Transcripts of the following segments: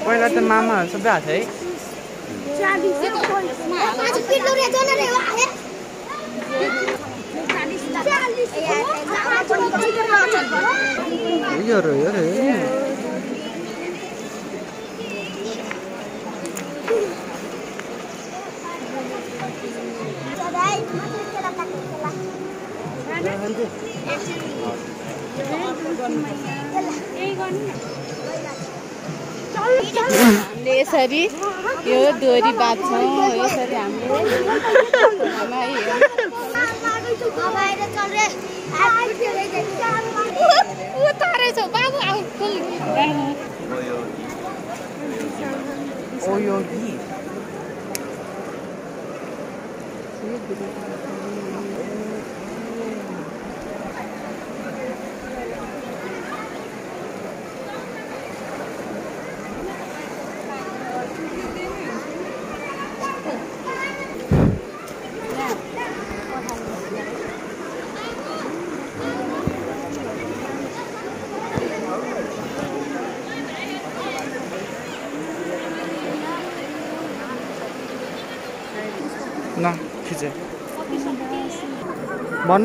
पहिला त मामाहरू सबै आएको छ है। हामीले यसरी यो डोरी बाँध्छौँ, यसरी हामीले न खिचे बन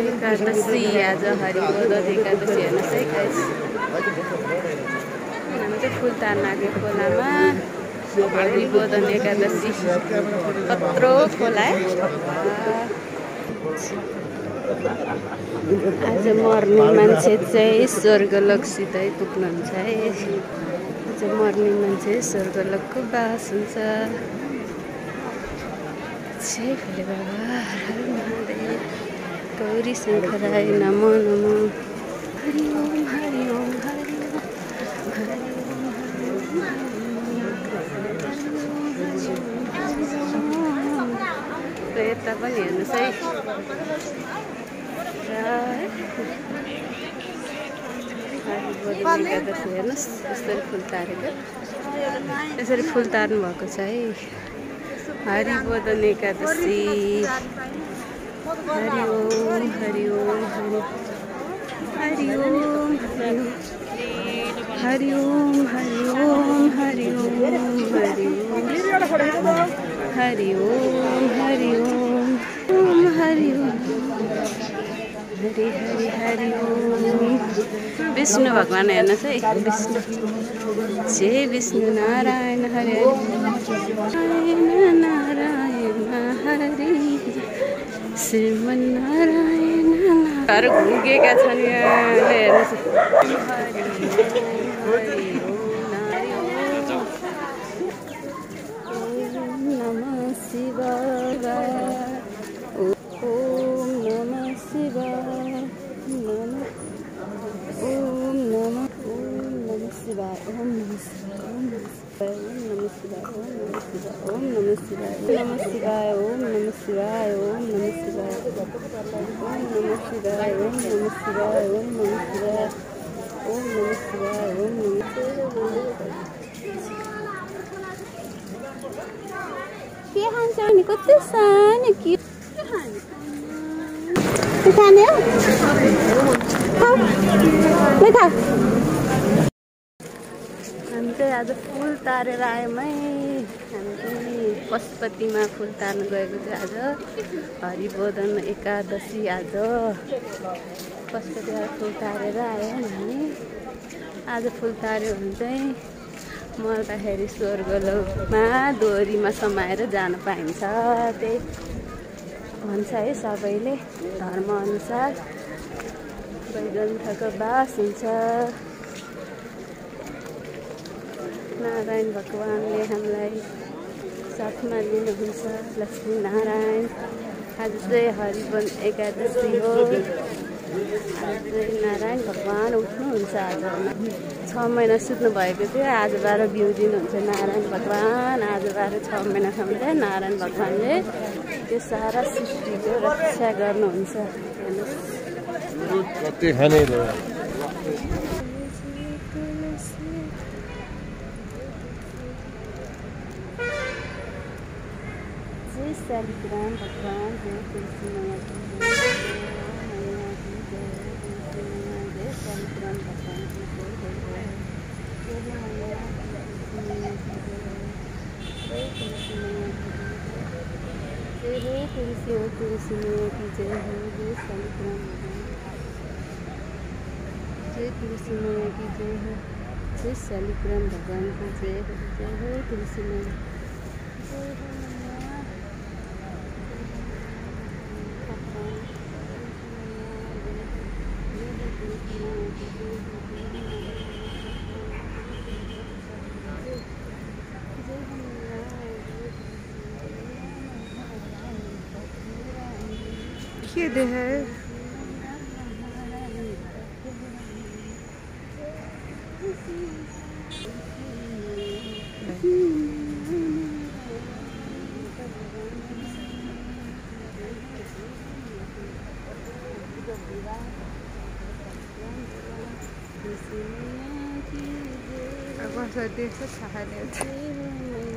एकादशी आज हरिबोध एकादशी हेर्नुहोस् है गाइस। हामी चाहिँ फुल तार्न आएको खोलामा हरिबोधन एकादशी कत्रो खोला आज मर्ने मान्छे चाहिँ स्वर्गलोकसितै पुग्नुहुन्छ है। आज मर्ने मान्छे स्वर्गलोकको बास हुन्छ। जय भोले बाबा हर महादेव गौरी शङ्कराय नमो नमो हरि ओम हरि ओम हरि ओम हरि ओम। यता पनि हेर्नुहोस् है एकादशी हेर्नुहोस् यसरी फुल तारेको, यसरी फुल तार्नु भएको छ है। हरिबोधन एकादशी हरि ओम हरि ओम हरि ओम हरि ओम हरि ओम हरि ओम हरि ओम हरि ओम हरि ओम हरि ओम हरि हरि हरि ओम। विष्णु भगवान हेर्नुहोस् है, विष्णु जय विष्णु नारायण हरि नारायण नारायण हरि श्रीमन्नारायण। हरू घुमेका छन् यहाँले हेर्नुहोस्। ओम नमः शिवाय ओम नमः शिवाय ओम नमः शिवाय ओम नमः शिवाय ओम नमः शिवाय ओम नमः शिवाय ओम नमः शिवाय ओम नमः शिवाय ओम नमः शिवाय ओम नमः शिवाय ओम नमः शिवाय ओम नमः शिवाय ओम नमः के खान्छ नि कति सानो के खाने हो खा। हामी चाहिँ आज फुल तारेर आयौँ है। हामी चाहिँ पशुपतिमा फुल तार्न गएको थियो आज हरिबोधन एकादशी। आज पशुपतिमा फुल तारेर आयौँ हामी। आज फुल तार्यो भने चाहिँ मर्दाखेरि स्वर्गलोकमा डोरीमा समाएर जान पाइन्छ, त्यही भन्छ है सबैले। धर्मअनुसार वैकुण्ठको बास हुन्छ। नारायण भगवानले हामीलाई साथमा लिनुहुन्छ, लक्ष्मी नारायण। आज चाहिँ हरिबोधन एकादशी हो। आज चाहिँ नारायण भगवान उठ्नुहुन्छ। आज 6 महिना सुत्नु भएको थियो, आजबाट बिउ दिनुहुन्छ नारायण भगवान। आजबाट 6 महिनासम्म चाहिँ नारायण भगवानले त्यो सारा सृष्टिको रक्षा गर्नुहुन्छ कति खाने जय शालिग्राम भगवान जय तुलसी मैया की जय शालिग्राम भगवान की जय मैया जय हो तुलसी हो तुलसी मैया की जय हो जय शालिग्राम जय तुलसी मैया की जय हो जय शालिग्राम भगवान की जय हो तुलसी मैया जय हो Que de है aku rasa dia susah ni.